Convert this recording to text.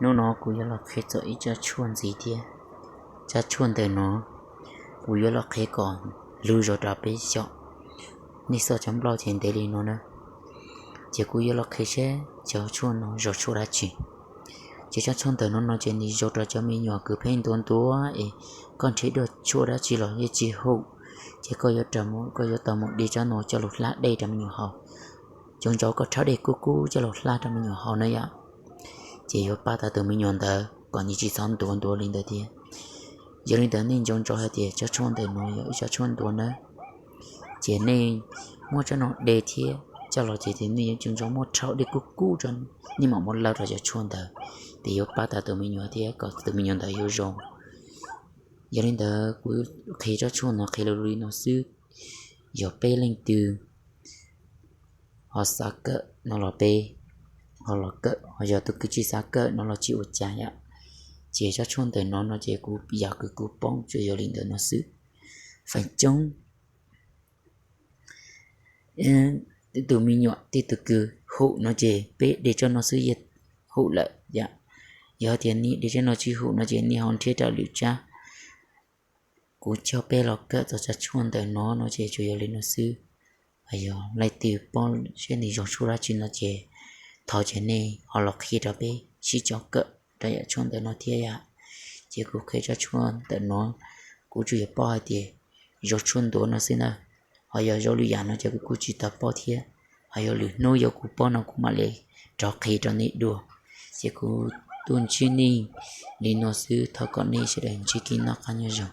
Hnub no kuv yuav los qhia txog ib tsob tshuaj ntxiv thiab. Tsob tshuaj ntawm no kuv yuav los qhia kom lug zog rau peb xyom. Nej xauj cov nplauj ces ntev li no na. Ces kuv yuav los qhia seb cov tshuaj no zoo tshuaj dab tsi. Ces tsob tshuaj ntawm no no ces nws zoo rau cov me nyuam kws pheej ntuav ntuav es koj nrhiav dua tshuaj dab tsi los yeej tsis haum. Ces koj yuav tau mus de tsob no coj los hlab dej rau me nyuam haus. Nco ntsoov koj rhaub dej kub kub coj los hlab rau me nyuam haus na yom. Ces yuav pab tau tus me nyuam ntawd kom nws tsis txhob ntuav ntuav li ntawd thiab. Yog li ntawd nej nco ntsoov hais tias tsob tshuaj ntawm no yog ib tsob tshuaj ntuav na. Ces nej muab tsob no de thiab coj los ces nej yuav nco ntsoov muab rhaub dej kub kub rau, nej mam muab lawb rau cov tshuaj ntawd, ces yuav pab tau tus me nyuam thiab kom tus me nyuam ntawd yuav zoo. Yog li ntawd kuv qhia tsob tshuaj no qhia li no xwb. Yog peb leej twg ho xav kawm no los peb ho los kawm, ho yog tus kws tsis xav kawm no los tsis ua cas yom. Ces tsob tshuaj ntawm no no ces kuv yam kws kuv paub tsuas yog li ntawm no xwb. Feem coob tej tus me nyuam tej tus kws haum no ces peb de tsob no xwb yeej haum lawm yom. Yog tias nej de tsob no tsis haum no ces nej ho nrhiav rau lwm tsab. Kuv coj peb los kawm txog tsob tshuaj ntawm no no ces tsuas yog li no xwb. Yog leej twg paub seb nws zoo tshuaj dab tsi no ces thov ces nej ho los qhia rau peb sib coj kawm rau yam tshuaj ntawm no thiab yom. Ces kuv qhia tsob tshuaj ntawm no kuv tsuas yog paub hais tias zoo tshuaj ntuav no xwb na. Ho yog zoo lwm yam no ces kuv kuj tsis tau paub thiab. Ho yog lwm hnub yog kuv paub no kuv mam li rov qhia rau nej dua. Ces kuv tuaj ntsib nej li no xwb, thov kom nej sawv daws ntsib kev noj qab nyob zoo.